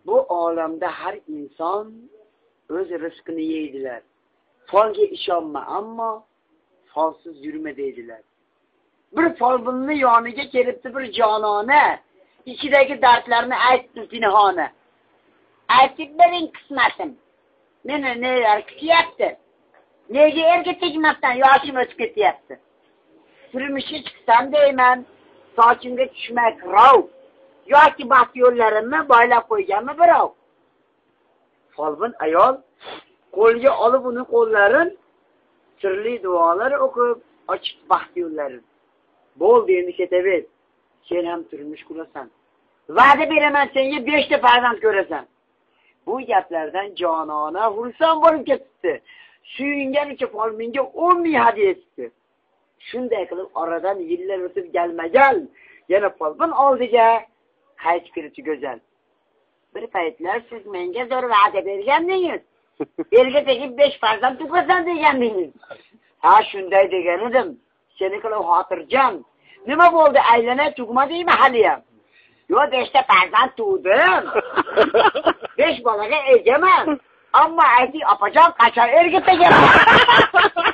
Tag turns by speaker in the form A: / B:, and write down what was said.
A: Bu olamda har inson o'z rizqini yeydilar. Folga ishonma, ammo folsiz yurma deydilar. Bir folbinni yoniga kelibdi bir jonona, ichidagi dardlarni aytdi pinhona. Aytib bering qismatim. Meni nelar kutyapti? Nega erga tegmasdan yoshim o'tib ketyapti? Turmushga chiqsam deyman, sochimga tushmay qirov yoki baxt yo'llarimni boylab qo'yganmi birov? Folbin ayol qo'lga olib uni qo'llarin, sirli duolar o'qib ochib baxt yo'llarin. Bo'ldi, endi ketaver. Sen ham turmush qurasan. Va'da beraman senga 5 ta farzand ko'rasan. Bu gaplardan jonona xursand bo'lib ketdi. Suyunganicha folbinga 10 ming hadya etdi. Shunday qilib oradan yillar o'tib gelmagan yana folbin oldiga qaytib kelibdi go'zal. Bir paytlar siz menga zo'r va'da bergandingiz. Erga tegib 5 farzand tug'asan degandingiz. Ha, shunday degan edim. Seni qilib xotirjam. Nima bo'ldi, aylana tug'madingmi haliyam? Yo'q, 5 ta farzand tug'dim. 5 bolaga egaman. Ammo ayting, opajon, qachon erga tegaman?